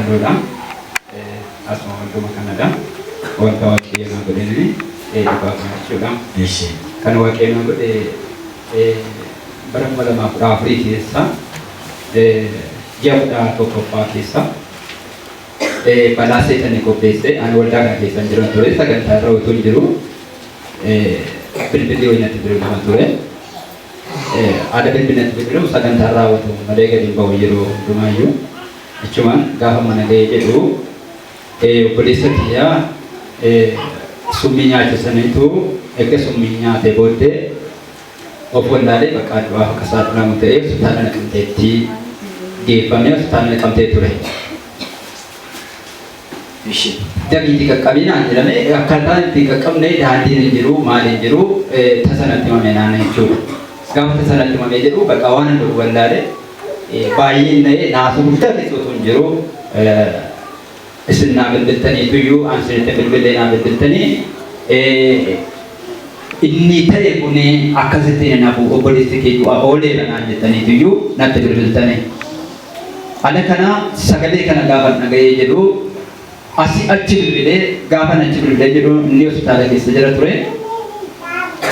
Saalloodha. Asuma walduma kanadha. Wanta Waaqayyo naa godhe dhugaa kana jechuudha. Kan Waaqayyo naa godhe bara 2014 keessa ji'a 11ffaa keessa balaa seexanni qopheesse, ani waldaa kana keessa hin jiran ture, sagantaa irra utuu hin jiru bilbilli wayii natti bilbilama ture. Haala bilbilli natti bilbilamu sagantaan raawwatamu malee gadi hin ba'u yeroo hundumaayyuu. Achumaan gaafa mana ga'ee jedhu obboleessa kiyyaa summii nyaachisaniitu, erga summii nyaatee booddee of wallaalee bakka du'aaf akka saaxilamu ta'ee hospitaala Naqamteetti geeffamee hospitaala Naqamtee ture. Dafiitii qaqqabii naan jedhame. Akkaataan itti qaqqabne daandiin hin jiru, maal hin jiru, tasa natti himame naan jechuudha. Gaafa tasa natti himamee jedhu bakka waan hin godhu wallaalee baay'een na'ee naasuu guddaa keessa otoo hin jiru, isin naa bilbiltaniitu iyyuu, an isinitti bilbilee naa bilbiltanii, inni ta'e kun akkasitti hin hafu, obboleessi kee du'a ooleera naan jettaniitu iyyuu natti bilbiltanii. Ala kana sagalee kana gaafa dhaga'ee jedhu asii achi bilbilee, gaafa achi bilbilee jedhu inni hospitaala keessa jira ture.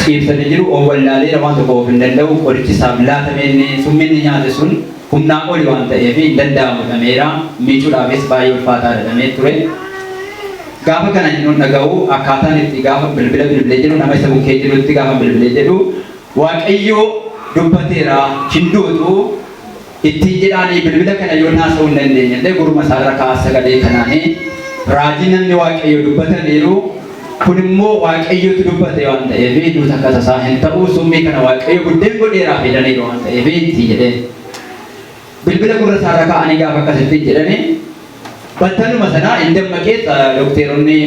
Ciibsanii jiru, of wallaaleera, waan tokko of hin danda'u, qorichi isaaf laatame inni summiin inni nyaate sun humnaa oli waan ta'eef hin danda'amu jedhameera, miicuudhaafis baay'ee ulfaataa jedhamee ture. Gaafa kana inni dhaga'u akkaataan itti gaafa bilbila bilbilee jedhu, nama isa bukkee jirutti gaafa bilbilee jedhu, Waaqayyo dubbateera, hin duutu ittiin jedhaanii, bilbila kana yoo naasa'uu hin dandeenye illee gurma isaarra kaa'aa, sagalee kanaanii raajii namni Waaqayyo dubbataniiru kun immoo Waaqayyotu dubbate waan ta'eef duuta akka tasaa hin ta'u, summii kana Waaqayyo buddeen godheeraa fidaniiru waan ta'eef ittiin jedhee bilbila gurra isaarra kaa'anii gaafa akkasitti jedhanii, battaluma sanaa hin dammaqee. Dokteeronni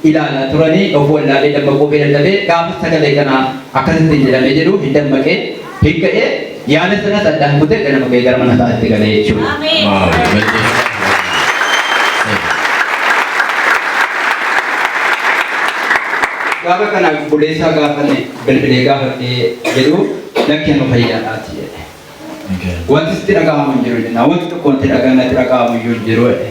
ilaalaa turanii, of wallaalee dammaquu fi dadhabee, gaafa sagalee kana akkasitti jedhamee jedhu hin dammaqee, hin ka'ee, yaada sanas addaan kutee ganama ka'ee gara mana isaatti galee jechuudha. Wow. Gaafa kana obboleessaa gaafanne bilbilee gaafadhee jedhu, lakki anu fayyaadhaati jedhe. Wanti sitti dhaga'amu hin jiru jennaan, wanti tokko wanti natti dhaga'amu iyyuu hin jiru jedhe.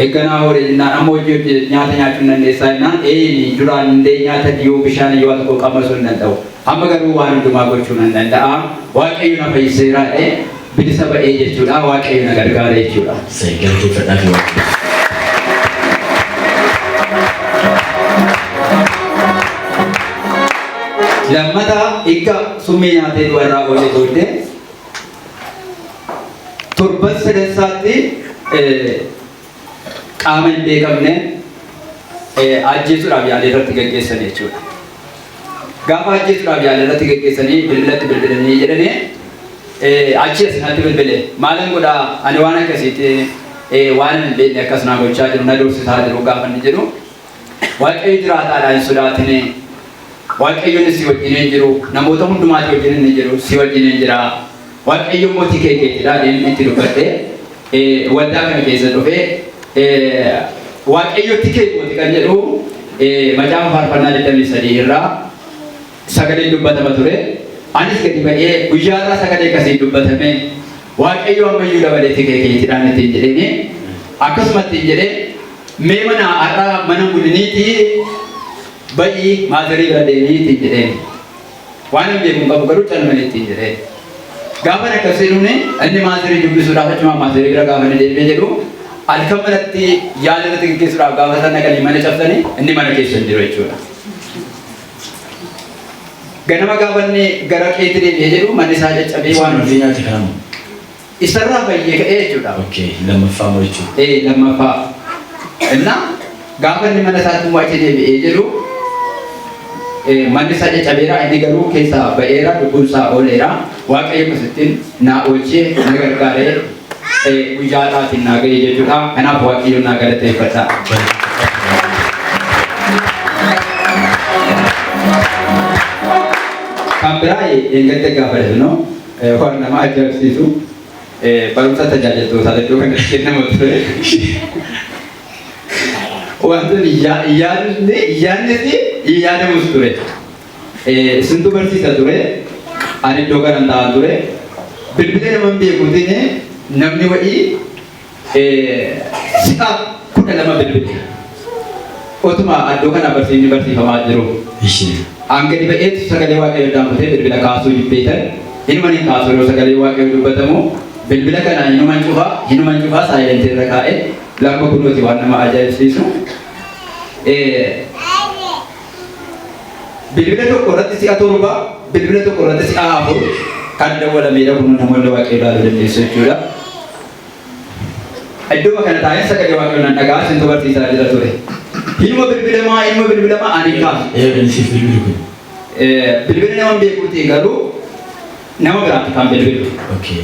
Eegganaa horii jennaan, amma hojii hojii nyaata nyaachuu hin dandeessaa jennaan, ee duraan illee nyaata iyyuu bishaan iyyuu waan tokko qamasuu hin danda'u. Amma garuu waan hundumaa gochuu nan danda'a. Waaqayyo na fayyiseera jedhee bilisa ba'ee jechuudha. Waaqayyo na gargaare jechuudha. Galateeffadhaa fi Waaqayyo. Lammata hiika summii nyaatee du'a irraa oolee booddee torban sadansaatti qaama hin beekamne ajjeesuudhaaf yaalii irratti gaggeessan jechuudha. Gaafa ajjeesuudhaaf yaalii irratti gaggeessanii bilbilatti bilbilanii jedhanii achi as natti bilbile, maalan godhaa ani, waan akkasiitti waan hin beekne akkas naa gochaa jiru, na doorsisaa jiru gaafa inni jedhu, Waaqayyo jiraataadha, hin sodaatini. Waaqayyoon si wajjin hin jiru, namoota hundumaati wajjin inni jiru si wajjin hin jira. Waaqayyo immoo tikee keetidha inni itti dubbadhe, waldaa kana keessa dhufee Waaqayyo tikee kooti kan jedhu macaafa faarfannaa 23 irraa sagaleen dubbatama ture. Anis gadi ba'ee guyyaa irraa sagalee akkasiin dubbatame, Waaqayyo ammayyuu dabalee tikee keetidhaan ittiin jedheeni, akkasuma ittiin jedhee, mee mana har'a mana buliniitii ba'ii maazarii bira deemii ittiin jedheen. Waan hin beeku hin qabu garuu calmanii ittiin jedheen. Gaafa akkas jedhuun inni maazarii dubbisuudhaaf achuma maazarii bira gaafa inni deemee jedhu, halkan manatti yaala irratti gaggeessuudhaaf gaafa isaan dhaqanii mana cabsanii, inni mana keessa hin jiru jechuudha. Ganama gaafa inni gara qeetti deebi'ee jedhu manni isaa caccabee waan Isuma nyaate kana isarraa fayyee ka'ee jechuudha. Okay, lammaffaa moo jechuudha? Ee, lammaffaa. Innaa gaafa inni mana isaatti immoo achi deebi'ee jedhu manni isaa caccabeera, inni garuu keessaa ba'eera, lubbuun isaa ooleera. Waaqayyo akkasittiin naa oolchee na gargaaree guyyaa har'aatiin naa ga'e jechuudha. Kanaaf Waaqayyo naa galateeffadha. Kan biraa eeggatte gaafa jedhu waan nama ajaa'ibsiisu, barumsa tajaajiltootaa iddoo kanatti kennamu ture. Wantoonni yaadne yaadnes hin yaadamus ture. Isintu barsiisa ture. Ani iddoo kanan taa'an ture. Bilbila nama hin beekuutiin namni wa'ii Si'a 12 bilbile. Otuma iddoo kana barsiifni barsiifamaa jiru. Ishee. An gadi ba'eetu sagalee Waaqayyoo daanfatee bilbila kaasuu jibbeetan inuma ni kaasu yeroo sagalee Waaqayyoo dubbatamu bilbila kana hinuman cufaa silent irra kaa'e lamma kunooti waan nama ajaa'ibsiisu. Bilbila tokko irratti si'a 7, bilbila tokko irratti si'a 4 kan dawwalameedha kun namoonni Waaqayyoo ilaaluu dandeessu jechuudha. Iddoo kana taa'ee sagalee Waaqayyoo nan dhagaa isintu barsiisaa jira ture. Hinuma bilbilamaa hinuma bilbilamaa ani hin kaasu. Eeyyuu siif bilbilu kun. Bilbila nama hin beekuuti garuu nama biraatti kan bilbilu. Okay.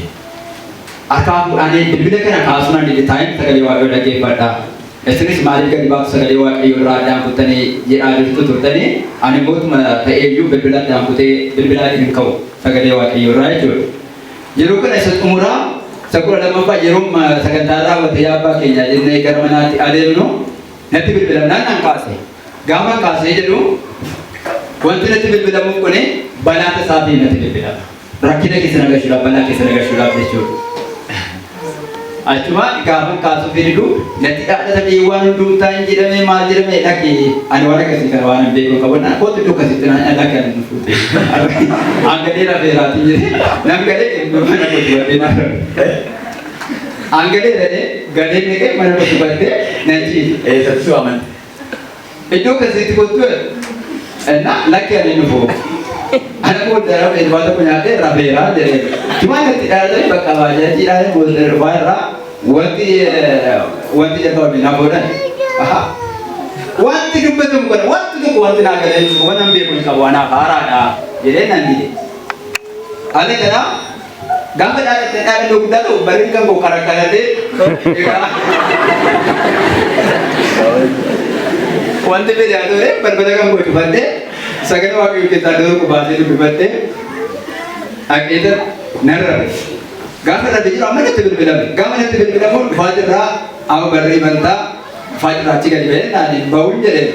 Harkaa fuudhanii bilbila kana kaasuu nan dide taa'een sagalee Waaqayyoo dhaggeeffadha. Isinis maaliif gadi baatu sagalee Waaqayyoo irraa addaan kuttanii jedhaa jirtu turtanii ani mootuma ta'eeyyuu bilbila addaan kutee bilbilaa hin ka'u sagalee Waaqayyoo irraa jechuudha. Yeroo kana isa xumuraa isa 12ffaa yeroo sagantaa raawwate yaa abbaa keenya jennee gara manaatti adeemnu natti bilbilamnaan nan kaase. Gaafa kaasee jedhu wanti natti bilbilamuuf kuni balaa tasaatiin natti bilbilama. Rakkina keessa nagashuudhaaf balaa keessa nagashuudhaaf jechuudha. Achumaan gaafa kaasuu fididu natti dhaadhatamee waan hundumtaa hin jedhamee maal jedhamee dhaqi ani waan akkasii kana waan hin beeku qabu naan kootu iddoo akkasitti naan dhaqi ani nu fuute. An galee rafeeraatiin jedhee nan galee mana kootu badhee naan rafe. An galee jedhee galee meeqee mana kootu badhee nan ciise. Eessatti si waaman? Iddoo akkasitti kottu እና lakki ani nufu. Ana booda rafee waan tokko nyaatee rafeeraa jedhee. Tumaan itti dhaadhatanii bakka baajaajiidhaan booda dhufaa irraa wanti wanti jalqabame na boodan. Wanti dubbatamu kana wanti tokko wanti naa galee jiru waan beeku hin qabu anaaf haaraadha jedhee nan dide. Ani kana gaafa dhaadhatte dhaadhannoo guddaa ta'u barri kan koo karakkaratee egaa wanti fedhe haa ta'u balbala kan koo cufadhee sagalee Waaqayyoo keessaa iddoo tokko baasee dubbifadhee dhaqeeta nan rafe. Gaafa rafe jiru amma natti bilbilame. Gaafa natti bilbilamu dhufaa jirraa amma barrii bantaa dhufaa jirraa achi gadi ba'ee naan hin ba'uun jedheen.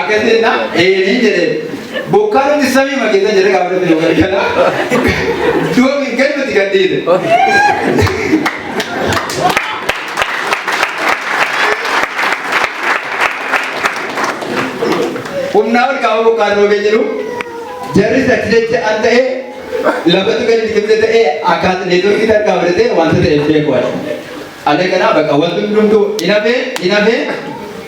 Akkasiin na eeniin jedheen. Bokkaan hundi samiima keessa jira gaafa natti nu galgala. Doomi galmatti kan dhiite. Humnaa ol gaafa bokkaan roobee jiru jarris achi jecha an ta'ee lafatu gadi liqimse ta'ee akkaata neetworkii tarkaa fudhatee wanta ta'e hin beeku ani. Alee kanaa bakka wanti hundumtuu hin hafee hin hafee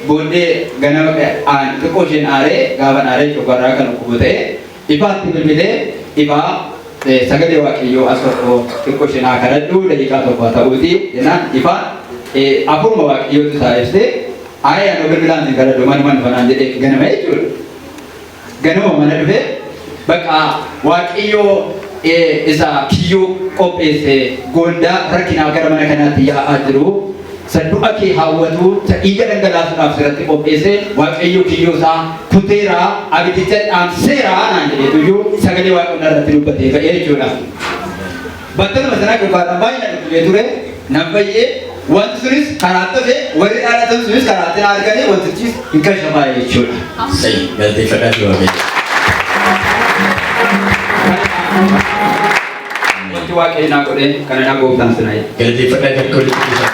booddee ganama aan xiqqoo isheen aaree gaafa aaree coggarraa kan dhukkubu ta'e ifaatti bilbilee ifaa sagalee Waaqayyoo as tokko xiqqoo isheen haa kadhadhu daqiiqaa tokko haa ta'uuti jennaan ifaan afuruma Waaqayyootu isaa ibsee ayee anoo bilbilaan sin kadhadhu manuman dhufanaan jedhee ganama jechuudha. Ganama mana dhufee bakka Waaqayyoo isa kiyyoo qopheesse goondaa rakkinaa gara mana kanaatti yaa'aa jiru isa du'a kee hawwatu isa dhiiga dhangalaasuudhaaf sirratti qopheesse Waaqayyo kiyyoo isaa kuteera abiddicha dhaamseera naan jedheetuyyuu sagalee Waaqayyoo irratti dubbatee ka'ee jechuudha. Battaluma sana dhugaadhaan baay'ee na dhukkubee ture nan fayyee wanti sunis karaatti hafe warri dhaadhatan sunis karaatti na arganii wantichis hin kashafaa'e jechuudha. Sayi galateeffadhaa fi Waaqayyo. Wanti Waaqayyo naa godhe kana naa gooftaan sinaa Galateeffadhaa fi harka walitti dhiisaa.